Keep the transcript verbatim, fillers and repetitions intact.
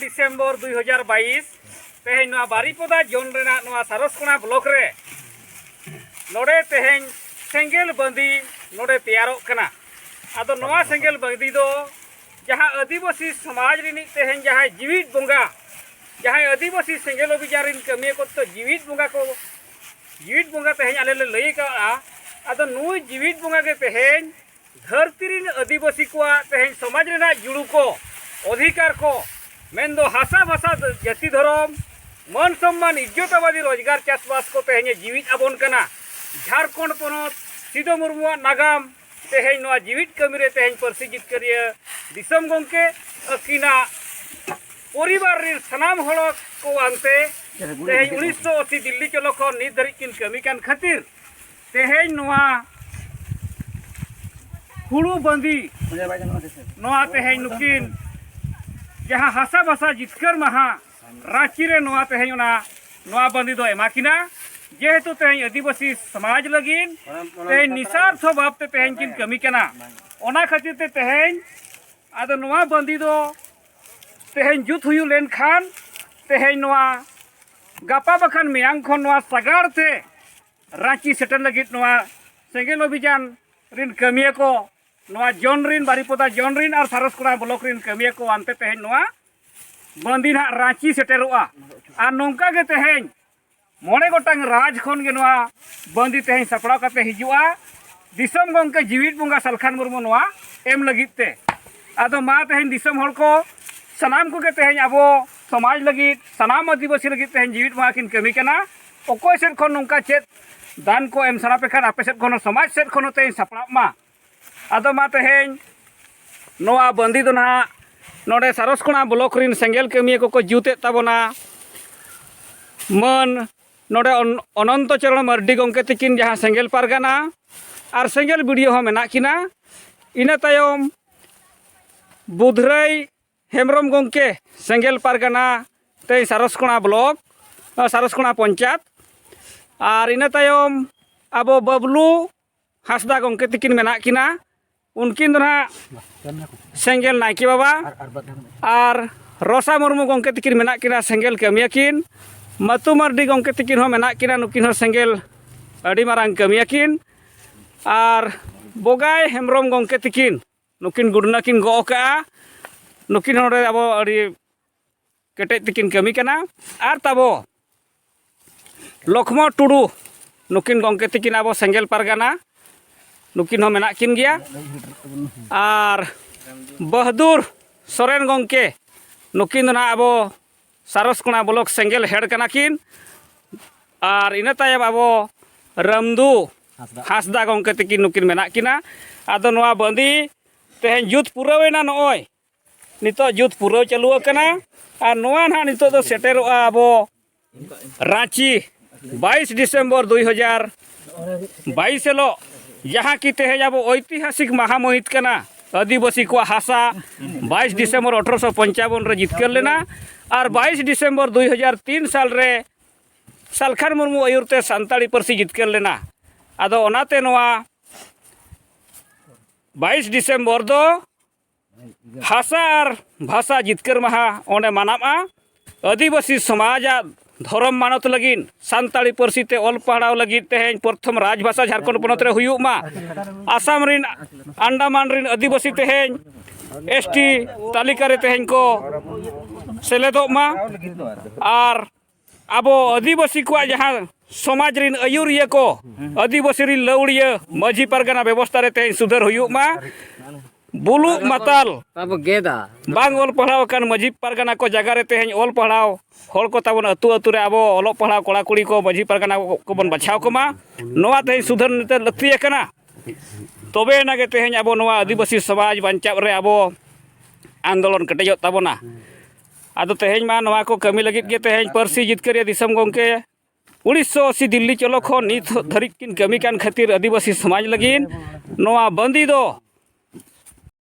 December ᱫᱩᱭ ᱦᱟᱡᱟᱨ ᱵᱟᱭᱤᱥ, ᱛᱮᱦᱮᱧ ᱱᱚᱣᱟ ᱵᱟᱨᱤᱯᱚᱫᱟ ᱡᱳᱱ ᱨᱮᱱᱟᱜ ᱱᱚᱣᱟ ᱥᱟᱨᱚᱥᱠᱚᱬᱟ ᱵᱞᱚᱠ ᱨᱮ ᱱᱚᱰᱮ ᱛᱮᱦᱮᱧ ᱥᱮᱸᱜᱮᱞ ᱵᱟᱸᱫᱤ ᱱᱚᱰᱮ ᱛᱮᱭᱟᱨᱚᱜ ᱠᱟᱱᱟ᱾ ᱟᱫᱚ ᱱᱚᱣᱟ ᱥᱮᱸᱜᱮᱞ ᱵᱟᱸᱫᱤ ᱫᱚ ᱡᱟᱦᱟᱸ ᱟᱹᱫᱤᱵᱟᱹᱥᱤ ᱥᱚᱢᱟᱡᱽ ᱨᱤᱱᱤᱡ ᱛᱮᱦᱮᱧ ᱡᱟᱦᱟᱸᱭ ᱡᱤᱣᱤᱫ ᱵᱚᱸᱜᱟ, ᱡᱟᱦᱟᱸᱭ ᱟᱹᱫᱤᱵᱟᱹᱥᱤ ᱥᱮᱸᱜᱮᱞ ᱚᱵᱷᱤᱡᱟᱱ ᱨᱤᱱ ᱠᱟᱹᱢᱤᱭᱟᱹ ᱠᱚ ᱛᱚ ᱡᱤᱣᱤᱫ ᱵᱚᱸᱜᱟ ᱠᱚ, ᱡᱤᱣᱤᱫ ᱵᱚᱸᱜᱟ ᱛᱮᱦᱮᱧ ᱟᱞᱮ ᱞᱮ ᱞᱟᱹᱭ ᱠᱟᱜᱼᱟ᱾ ᱟᱫᱚ ᱱᱩᱭ ᱡᱤᱣᱤᱫ ᱵᱚᱸᱜᱟ ᱜᱮ ᱛᱮᱦᱮᱧ ᱫᱷᱟᱹᱨᱛᱤ ᱨᱤᱱ ᱟᱹᱫᱤᱵᱟᱹᱥᱤ ᱠᱚᱣᱟᱜ ᱛᱮᱦᱮᱧ ᱥᱚᱢᱟᱡᱽ ᱨᱮᱱᱟᱜ ᱡᱩᱲᱩ ᱠᱚ, ᱚᱫᱷᱤᱠᱟᱨ ᱠᱚ, ᱢᱮᱱᱫᱚ ᱦᱟᱥᱟ ᱵᱷᱟᱥᱟ, ᱡᱟᱹᱛᱤ ᱫᱷᱚᱨᱚᱢ, ᱢᱟᱹᱱ ᱥᱚᱢᱢᱟᱱ, ᱤᱡᱽᱡᱚᱛ ᱟᱵᱟᱫᱤ, ᱨᱳᱡᱽᱜᱟᱨ, ᱪᱟᱥᱵᱟᱥ ᱠᱚ ᱛᱮᱦᱮᱧ ᱮ ᱡᱤᱣᱤᱫ ᱟᱵᱚᱱ ᱠᱟᱱᱟ᱾ ᱡᱷᱟᱲᱠᱷᱚᱸᱰ ᱯᱚᱱᱚᱛ ᱥᱤᱫᱩ ᱢᱩᱨᱢᱩᱣᱟᱜ ᱱᱟᱜᱟᱢ ᱛᱮᱦᱮᱧ ᱱᱚᱣᱟ ᱡᱤᱣᱤᱫ ᱠᱟᱹᱢᱤ ᱨᱮ ᱛᱮᱦᱮᱧ ᱯᱟᱹᱨᱥᱤ ᱡᱤᱛᱠᱟᱹᱨᱤᱭᱟᱹ ᱫᱤᱥᱚᱢ ᱜᱚᱢᱠᱮ ᱟᱹᱠᱤᱱᱟᱜ ᱯᱚᱨᱤᱵᱟᱨ ᱨᱤᱱ ᱥᱟᱱᱟᱢ ᱦᱚᱲ ᱠᱚ ᱟᱱᱛᱮ ᱛᱮᱦᱮᱧ ᱩᱱᱤᱥᱥᱚ ᱟᱥᱤ ᱫᱤᱞᱞᱤ ᱪᱚᱞᱚ ᱠᱷᱚᱱ ᱱᱤᱛ ᱫᱷᱟᱹᱨᱤᱡ ᱠᱤᱱ ᱠᱟᱹᱢᱤ ᱠᱟᱱ ᱠᱷᱟᱹᱛᱤᱨ ᱛᱮᱦᱮᱧ ᱱᱚᱣᱟ ᱦᱩᱲᱩ ᱵᱟᱸᱫᱤ, ᱱᱚᱣᱟ ᱛᱮᱦᱮᱧ ᱱᱩᱠᱤᱱ ᱡᱟᱦᱟᱸ ᱦᱟᱥᱟ ᱵᱷᱟᱥᱟ ᱡᱤᱛᱠᱟᱹᱨ ᱢᱟᱦᱟ ᱨᱟᱸᱪᱤ ᱨᱮ ᱱᱚᱣᱟ ᱛᱮᱦᱮᱧ ᱚᱱᱟ ᱱᱚᱣᱟ ᱵᱟᱸᱫᱤ ᱫᱚ ᱮᱢᱟ ᱠᱤᱱᱟ᱾ ᱡᱮᱦᱮᱛᱩ ᱛᱮᱦᱮᱧ ᱟᱹᱫᱤᱵᱟᱹᱥᱤ ᱥᱚᱢᱟᱡᱽ ᱞᱟᱹᱜᱤᱫ ᱛᱮᱦᱮᱧ ᱱᱤᱥᱟᱨᱛᱷᱚ ᱵᱷᱟᱵᱽ ᱛᱮ ᱛᱮᱦᱮᱧ ᱠᱤᱱ ᱠᱟᱹᱢᱤ ᱠᱟᱱᱟ, ᱚᱱᱟ ᱠᱷᱟᱹᱛᱤᱨ ᱛᱮ ᱛᱮᱦᱮᱧ ᱟᱫᱚ ᱱᱚᱣᱟ ᱵᱟᱸᱫᱤ ᱫᱚ ᱛᱮᱦᱮᱧ ᱡᱩᱛ ᱦᱩᱭᱩᱜ ᱞᱮᱱᱠᱷᱟᱱ ᱛᱮᱦᱮᱧ ᱱᱚᱣᱟ ᱜᱟᱯᱟ ᱵᱟᱠᱷᱟᱱ ᱢᱮᱭᱟᱝ ᱠᱷᱚᱱ ᱱᱚᱣᱟ ᱥᱟᱜᱟᱲ ᱛᱮ ᱨᱟᱸᱪᱤ ᱥᱮᱴᱮᱨ ᱞᱟᱹᱜᱤᱫ ᱱᱚᱣᱟ ᱥᱮᱸᱜᱮᱞ ᱚᱵᱷᱤᱡᱟᱱ ᱨᱤᱱ ᱠᱟᱹᱢᱤᱭᱟᱹ ᱠᱚ, ᱱᱚᱣᱟ ᱡᱳᱱ ᱨᱤᱱ, ᱵᱟᱨᱤᱯᱚᱫᱟ ᱡᱳᱱ ᱨᱤᱱ ᱟᱨ ᱥᱟᱨᱚᱥᱠᱚᱬᱟ ᱵᱞᱚᱠ ᱨᱤᱱ ᱠᱟᱹᱢᱤᱭᱟᱹ ᱠᱚ ᱟᱱᱛᱮ ᱛᱮᱦᱮᱧ ᱱᱚᱣᱟ ᱵᱟᱸᱫᱤ ᱱᱟᱦᱟᱜ ᱨᱟᱸᱪᱤ ᱥᱮᱴᱮᱨᱚᱜᱼᱟ᱾ ᱟᱨ ᱱᱚᱝᱠᱟ ᱜᱮ ᱛᱮᱦᱮᱧ ᱢᱚᱬᱮ ᱜᱚᱴᱟᱝ ᱨᱟᱡᱽ ᱠᱷᱚᱱ ᱜᱮ ᱱᱚᱣᱟ ᱵᱟᱸᱫᱤ ᱛᱮᱦᱮᱧ ᱥᱟᱯᱲᱟᱣ ᱠᱟᱛᱮ ᱦᱤᱡᱩᱜᱼᱟ᱾ ᱫᱤᱥᱚᱢ ᱜᱚᱢᱠᱮ ᱡᱤᱣᱤᱫ ᱵᱚᱸᱜᱟ ᱥᱟᱞᱠᱷᱟᱱ ᱢᱩᱨᱢᱩ ᱱᱚᱣᱟ ᱮᱢ ᱞᱟᱹᱜᱤᱫ ᱛᱮ᱾ ᱟᱫᱚ ᱢᱟ ᱛᱮᱦᱮᱧ ᱫᱤᱥᱚᱢ ᱦᱚᱲ ᱠᱚ ᱥᱟᱱᱟᱢ ᱠᱚᱜᱮ ᱛᱮᱦᱮᱧ ᱟᱵᱚ ᱥᱚᱢᱟᱡᱽ ᱞᱟᱹᱜᱤᱫ, ᱥᱟᱱᱟᱢ ᱟᱹᱫᱤᱵᱟᱹᱥᱤ ᱞᱟᱹᱜᱤᱫ ᱛᱮᱦᱮᱧ ᱡᱤᱣᱤᱫ ᱵᱚᱸᱜᱟ ᱠᱤᱱ ᱠᱟᱹᱢᱤ ᱠᱟᱱᱟ᱾ ᱚᱠᱚᱭ ᱥᱮᱫ ᱠᱷᱚᱱ ᱱᱚᱝᱠᱟ ᱪᱮᱫ ᱫᱟᱱ ᱠᱚ ᱮᱢ ᱥᱟᱱᱟ ᱯᱮ ᱠᱷᱟᱱ ᱟᱯᱮ ᱥᱮᱫ ᱠᱷᱚᱱ ᱦᱚᱸ ᱥᱚᱢᱟᱡᱽ ᱥᱮᱫ ᱠᱷᱚᱱ ᱦᱚᱸ ᱛᱮᱦᱮᱧ ᱥᱟᱯᱲᱟᱜ ᱢᱟ᱾ ᱟᱫᱚ ᱢᱟ ᱛᱮᱦᱮᱧ ᱱᱚᱣᱟ ᱵᱟᱸᱫᱤ ᱫᱚ ᱱᱟᱦᱟᱜ ᱱᱚᱰᱮ ᱥᱟᱨᱚᱥᱠᱚᱬᱟ ᱵᱞᱚᱠ ᱨᱤᱱ ᱥᱮᱸᱜᱮᱞ ᱠᱟᱹᱢᱤᱭᱟᱹ ᱠᱚᱠᱚ ᱡᱩᱛᱮᱫ ᱛᱟᱵᱚᱱᱟ᱾ ᱢᱟᱹᱱ ᱱᱚᱰᱮ ᱚᱱ-, ᱚᱱᱚᱱᱛᱚ ᱪᱚᱨᱚᱬ ᱢᱟᱹᱨᱰᱤ ᱜᱚᱢᱠᱮ ᱛᱤᱠᱤᱱ ᱡᱟᱦᱟᱸ ᱥᱮᱸᱜᱮᱞ ᱯᱟᱨᱜᱟᱱᱟ ᱟᱨ ᱥᱮᱸᱜᱮᱞ ᱵᱤᱰᱤᱭᱳ ᱦᱚᱸ ᱢᱮᱱᱟᱜ ᱠᱤᱱᱟ᱾ ᱤᱱᱟᱹ ᱛᱟᱭᱚᱢ ᱵᱩᱫᱷᱨᱟᱹᱭ ᱦᱮᱢᱵᱨᱚᱢ ᱜᱚᱢᱠᱮ ᱥᱮᱸᱜᱮᱞ ᱯᱟᱨᱜᱟᱱᱟ ᱛᱮᱦᱮᱧ ᱥᱟᱨᱚᱥᱠᱚᱬᱟ ᱵᱞᱚᱠ, ᱥᱟᱨᱚᱥᱠᱚᱬᱟ ᱯᱚᱧᱪᱟᱭᱮᱛ, ᱟᱨ ᱤᱱᱟᱹ ᱛᱟᱭᱚᱢ ᱟᱵᱚ ᱵᱟᱹᱵᱞᱩ ᱦᱟᱸᱥᱫᱟ ᱜᱚᱢᱠᱮ ᱛᱤᱠᱤᱱ ᱢᱮᱱᱟᱜ ᱠᱤᱱᱟ᱾ ᱩᱱᱠᱤᱱ ᱫᱚ ᱱᱟᱦᱟᱜ ᱥᱮᱸᱜᱮᱞ ᱱᱟᱭᱠᱮ ᱵᱟᱵᱟ ᱟᱨ ᱨᱚᱥᱟ ᱢᱩᱨᱢᱩ ᱜᱚᱢᱠᱮ ᱛᱤᱠᱤᱱ ᱢᱮᱱᱟᱜ ᱠᱤᱱᱟ, ᱥᱮᱸᱜᱮᱞ ᱠᱟᱹᱢᱤᱭᱟᱹ ᱠᱤᱱ᱾ ᱢᱟᱹᱛᱩ ᱢᱟᱨᱰᱤ ᱜᱚᱢᱠᱮ ᱛᱤᱠᱤᱱ ᱦᱚᱸ ᱢᱮᱱᱟᱜ ᱠᱤᱱᱟ, ᱱᱩᱠᱤᱱ ᱦᱚᱸ ᱥᱮᱸᱜᱮᱞ ᱟᱹᱰᱤ ᱢᱟᱨᱟᱝ ᱠᱟᱹᱢᱤᱭᱟᱹ ᱠᱤᱱ᱾ ᱟᱨ ᱵᱚᱜᱟᱭ ᱦᱮᱢᱵᱨᱚᱢ ᱜᱚᱢᱠᱮ ᱛᱤᱠᱤᱱ, ᱱᱩᱠᱤᱱ ᱜᱩᱰᱱᱟᱹ ᱠᱤᱱ ᱜᱚᱜ ᱟᱠᱟᱜᱼᱟ᱾ ᱱᱩᱠᱤᱱ ᱦᱚᱸ ᱱᱚᱰᱮ ᱟᱵᱚ ᱟᱹᱰᱤ ᱠᱮᱴᱮᱡ ᱛᱮᱠᱤᱱ ᱠᱟᱹᱢᱤ ᱠᱟᱱᱟ᱾ ᱟᱨ ᱛᱟᱵᱚ ᱞᱚᱠᱷᱢᱚ ᱴᱩᱰᱩ, ᱱᱩᱠᱤᱱ ᱜᱚᱢᱠᱮ ᱛᱤᱠᱤᱱ ᱟᱵᱚ ᱥᱮᱸᱜᱮᱞ ᱯᱟᱨᱜᱟᱱᱟ, ᱱᱩᱠᱤᱱ ᱦᱚᱸ ᱢᱮᱱᱟᱜ ᱠᱤᱱ ᱜᱮᱭᱟ᱾ ᱟᱨ ᱵᱟᱦᱟᱫᱩᱨ ᱥᱚᱨᱮᱱ ᱜᱚᱢᱠᱮ, ᱱᱩᱠᱤᱱ ᱫᱚ ᱱᱟᱦᱟᱜ ᱟᱵᱚ ᱥᱟᱨᱚᱥᱠᱳᱱᱟ ᱵᱞᱚᱠ ᱥᱮᱸᱜᱮᱞ ᱦᱮᱰ ᱠᱟᱱᱟ ᱠᱤᱱ᱾ ᱟᱨ ᱤᱱᱟᱹ ᱛᱟᱭᱚᱢ ᱟᱵᱚ ᱨᱟᱢᱫᱩ ᱦᱟᱸᱥᱫᱟ ᱜᱚᱢᱠᱮ ᱛᱤᱠᱤᱱ ᱱᱩᱠᱤᱱ ᱢᱮᱱᱟᱜ ᱠᱤᱱᱟ᱾ ᱟᱫᱚ ᱱᱚᱣᱟ ᱵᱟᱸᱫᱤ ᱛᱮᱦᱮᱧ ᱡᱩᱛ ᱯᱩᱨᱟᱹᱣᱮᱱᱟ, ᱱᱚᱜᱼᱚᱭ ᱱᱤᱛᱚᱜ ᱡᱩᱛ ᱯᱩᱨᱟᱹᱣ ᱪᱟᱹᱞᱩ ᱟᱠᱟᱱᱟ᱾ ᱟᱨ ᱱᱚᱣᱟ ᱱᱟᱦᱟᱜ ᱱᱤᱛᱚᱜ ᱫᱚ ᱥᱮᱴᱮᱨᱚᱜᱼᱟ ᱟᱵᱚ ᱨᱟᱸᱪᱤ ᱵᱟᱭᱤᱥ ᱰᱤᱥᱮᱢᱵᱚᱨ ᱫᱩᱭ ᱦᱟᱡᱟᱨ ᱵᱟᱭᱤᱥ ᱦᱤᱞᱳᱜ, ᱡᱟᱦᱟᱸ ᱠᱤ ᱛᱮᱦᱮᱧ ᱟᱵᱚ ᱳᱭᱛᱤᱦᱟᱥᱤᱠ ᱢᱟᱦᱟ ᱢᱟᱹᱦᱤᱛ ᱠᱟᱱᱟ᱾ ᱟᱹᱫᱤᱵᱟᱹᱥᱤ ᱠᱚᱣᱟᱜ ᱦᱟᱥᱟ ᱵᱟᱭᱤᱥ ᱰᱤᱥᱮᱢᱵᱚᱨ ᱟᱴᱷᱨᱚᱥᱚ ᱯᱚᱧᱪᱟᱵᱚᱱ ᱨᱮ ᱡᱤᱛᱠᱟᱹᱨ ᱞᱮᱱᱟ᱾ ᱟᱨ ᱵᱟᱭᱤᱥ ᱰᱤᱥᱮᱢᱵᱚᱨ ᱫᱩᱭ ᱦᱟᱡᱟᱨ ᱛᱤᱱ ᱥᱟᱞ ᱨᱮ ᱥᱟᱞᱠᱷᱟᱱ ᱢᱩᱨᱢᱩ ᱟᱹᱭᱩᱨ ᱛᱮ ᱥᱟᱱᱛᱟᱲᱤ ᱯᱟᱹᱨᱥᱤ ᱡᱤᱛᱠᱟᱹᱨ ᱞᱮᱱᱟ᱾ ᱟᱫᱚ ᱚᱱᱟᱛᱮ ᱱᱚᱣᱟ ᱵᱟᱭᱤᱥ ᱰᱤᱥᱮᱢᱵᱚᱨ ᱫᱚ ᱦᱟᱥᱟ ᱟᱨ ᱵᱷᱟᱥᱟ ᱡᱤᱛᱠᱟᱹᱨ ᱢᱟᱦᱟ ᱚᱸᱰᱮ ᱢᱟᱱᱟᱜᱼᱟ᱾ ᱟᱹᱫᱤᱵᱟᱹᱥᱤ ᱥᱚᱢᱟᱡᱟᱜ ᱫᱷᱚᱨᱚᱢ ᱢᱟᱱᱚᱛ ᱞᱟᱹᱜᱤᱫ, ᱥᱟᱱᱛᱟᱲᱤ ᱯᱟᱹᱨᱥᱤ ᱛᱮ ᱚᱞ ᱯᱟᱲᱦᱟᱣ ᱞᱟᱹᱜᱤᱫ ᱛᱮᱦᱮᱧ ᱯᱨᱚᱛᱷᱚᱢ ᱨᱟᱡᱽᱵᱷᱟᱥᱟ ᱡᱷᱟᱲᱠᱷᱚᱸᱰ ᱯᱚᱱᱚᱛ ᱨᱮ ᱦᱩᱭᱩᱜ ᱢᱟ᱾ ᱟᱥᱟᱢ ᱨᱮᱱ, ᱟᱱᱰᱟᱢᱟᱱ ᱨᱮᱱ ᱟᱹᱫᱤᱵᱟᱹᱥᱤ ᱛᱮᱦᱮᱧ ᱮᱥ ᱴᱤ ᱛᱟᱹᱞᱤᱠᱟ ᱨᱮ ᱛᱮᱦᱮᱧ ᱠᱚ ᱥᱮᱞᱮᱫᱚᱜ ᱢᱟ᱾ ᱟᱨ ᱟᱵᱚ ᱟᱹᱫᱤᱵᱟᱹᱥᱤ ᱠᱚᱣᱟᱜ ᱡᱟᱦᱟᱸ ᱥᱚᱢᱟᱡᱽ ᱨᱮᱱ ᱟᱹᱭᱩᱨᱤᱭᱟᱹ ᱠᱚ, ᱟᱹᱫᱤᱵᱟᱹᱥᱤ ᱨᱮᱱ ᱞᱟᱹᱣᱲᱤᱭᱟᱹ ᱢᱟᱹᱡᱷᱤ ᱯᱟᱨᱜᱟᱱᱟ ᱵᱮᱵᱚᱥᱛᱷᱟ ᱨᱮ ᱛᱮᱦᱮᱧ ᱥᱩᱫᱷᱟᱹᱨ ᱦᱩᱭᱩᱜ ᱢᱟ᱾ ᱵᱩᱞᱩᱜ ᱢᱟᱛᱟᱞ ᱟᱵᱚ ᱜᱮᱫᱟ᱾ ᱵᱟᱝ ᱚᱞ ᱯᱟᱲᱦᱟᱣ ᱟᱠᱟᱱ ᱢᱟᱹᱡᱷᱤ ᱯᱟᱨᱜᱟᱱᱟ ᱠᱚ ᱡᱟᱭᱜᱟ ᱨᱮ ᱛᱮᱦᱮᱧ ᱚᱞ ᱯᱟᱲᱦᱟᱣ ᱦᱚᱲ ᱠᱚ ᱛᱟᱵᱚᱱ ᱟᱹᱛᱩ ᱟᱹᱛᱩ ᱨᱮ ᱟᱵᱚ ᱚᱞᱚᱜ ᱯᱟᱲᱦᱟᱣ ᱠᱚᱲᱟ ᱠᱩᱲᱤ ᱠᱚ ᱢᱟᱹᱡᱷᱤ ᱯᱟᱨᱜᱟᱱᱟ ᱠᱚᱵᱚᱱ ᱵᱟᱪᱷᱟᱣ ᱠᱚᱢᱟ᱾ ᱱᱚᱣᱟ ᱛᱮᱦᱮᱧ ᱥᱩᱫᱷᱟᱹᱨ ᱱᱤᱛᱚᱜ ᱞᱟᱹᱠᱛᱤ ᱟᱠᱟᱱᱟ᱾ ᱛᱚᱵᱮ ᱮᱱᱟ ᱜᱮ ᱛᱮᱦᱮᱧ ᱟᱵᱚ ᱱᱚᱣᱟ ᱟᱹᱫᱤᱵᱟᱹᱥᱤ ᱥᱚᱢᱟᱡᱽ ᱵᱟᱧᱪᱟᱣ ᱨᱮ ᱟᱵᱚ ᱟᱱᱫᱳᱞᱚᱱ ᱠᱮᱴᱮᱡᱚᱜ ᱛᱟᱵᱚᱱᱟ᱾ ᱟᱫᱚ ᱛᱮᱦᱮᱧ ᱢᱟ ᱱᱚᱣᱟ ᱠᱚ ᱠᱟᱹᱢᱤ ᱞᱟᱹᱜᱤᱫ ᱜᱮ ᱛᱮᱦᱮᱧ ᱯᱟᱹᱨᱥᱤ ᱡᱤᱛᱠᱟᱹᱨᱤᱭᱟᱹ ᱫᱤᱥᱚᱢ ᱜᱚᱢᱠᱮ ᱩᱱᱤᱥᱥᱚ ᱟᱥᱤ ᱫᱤᱞᱞᱤ ᱪᱚᱞᱚ ᱠᱷᱚᱱ ᱱᱤᱛ ᱫᱷᱟᱹᱨᱤᱡ ᱠᱤᱱ ᱠᱟᱹᱢᱤ ᱠᱟᱱ ᱠᱷᱟᱹᱛᱤᱨ ᱟᱹᱫᱤᱵᱟᱹᱥᱤ ᱥᱚᱢᱟᱡᱽ ᱞᱟᱹᱜᱤᱫ ᱱᱚᱣᱟ ᱵᱟᱸᱫᱤ ᱫᱚ